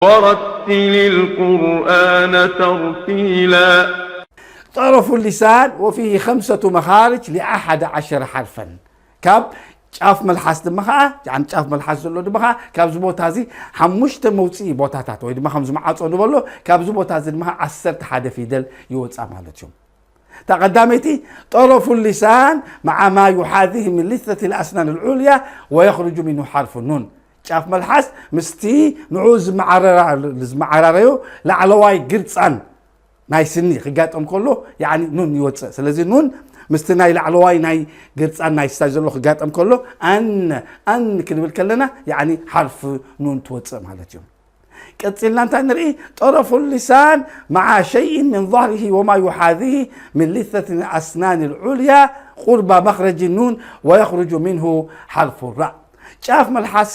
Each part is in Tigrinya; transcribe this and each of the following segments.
ورتل القرآن ترتيلا. طرف اللسان وفيه خمسة مخارج لأحد عشر حرفا. ካብ ጫፍ መልሓስ ድማ ከዓ ያን ጫፍ መልሓስ ዘሎ ድማ ከዓ ካብዚ ቦታ እዚ ሓሙሽተ መውፅኢ ቦታታት ወይ ድማ ከምዚ መዓፆ ንበሎ ካብዚ ቦታ እዚ ድማ ከዓ ዓሰርተ ሓደ ፊደል ይወፃ ማለት እዩ። እታ ቀዳመይቲ طرف اللسان مع ما يحاذيه من لثة الأسنان العليا ويخرج منه حرف النون. ጫፍ መልሓስ ምስቲ ንዑ ዝመዓራረዮ ላዕለዋይ ግርፃን ናይ ስኒ ክጋጠም ከሎ ያኒ ኑን ይወፅእ። ስለዚ ኑን ምስቲ ናይ ላዕለዋይ ናይ ግርፃን ናይ ስታይ ዘሎ ክጋጠም ከሎ ኣን ኣን ክንብል ከለና ያኒ ሓርፍ ኑን ትወፅእ ማለት እዩ። ቀፂልና እንታይ ንርኢ? طرف اللسان مع شيء من ظهره وما يحاذيه من لثة الأسنان العليا قرب مخرج النون ويخرج منه حرف الراء. ጫፍ መልሓስ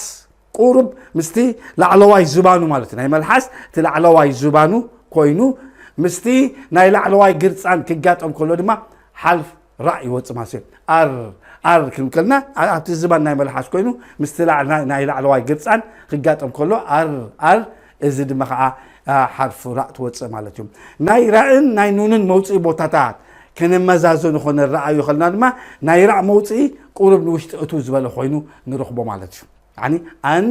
ቁሩብ ምስቲ ላዕለዋይ ዝባኑ ማለት እዩ። ናይ መልሓስ እቲ ላዕለዋይ ዝባኑ ኮይኑ ምስቲ ናይ ላዕለዋይ ግርፃን ክጋጠም ከሎ ድማ ሓልፍ ራእ ይወፅእ ማለት እዩ። ኣር ኣር ክንብል ከለና ኣብቲ ዝባን ናይ መልሓስ ኮይኑ ምስቲ ናይ ላዕለዋይ ግርፃን ክጋጠም ከሎ ኣር ኣር እዚ ድማ ከዓ ሓርፍ ራእ ትወፅእ ማለት እዩ። ናይ ራእን ናይ ኑንን መውፅኢ ቦታታት ከነመዛዘኑ ኮነ ረኣዩ ከልና ድማ ናይ ራእ መውፅኢ ቁሩብ ንውሽጢ እቱ ዝበለ ኮይኑ ንረኽቦ ማለት እዩ። ኣን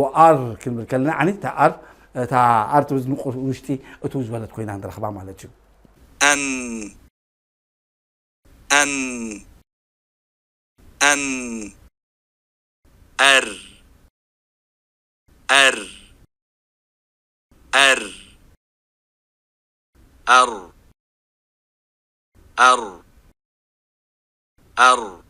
ወኣር ክንብል ከለና እታ ኣር እታ ኣር ውሽጢ እቱ ዝበለት ኮይና ንረኽባ ማለት እዩ። أن أن أن أر أر أر أر أر أر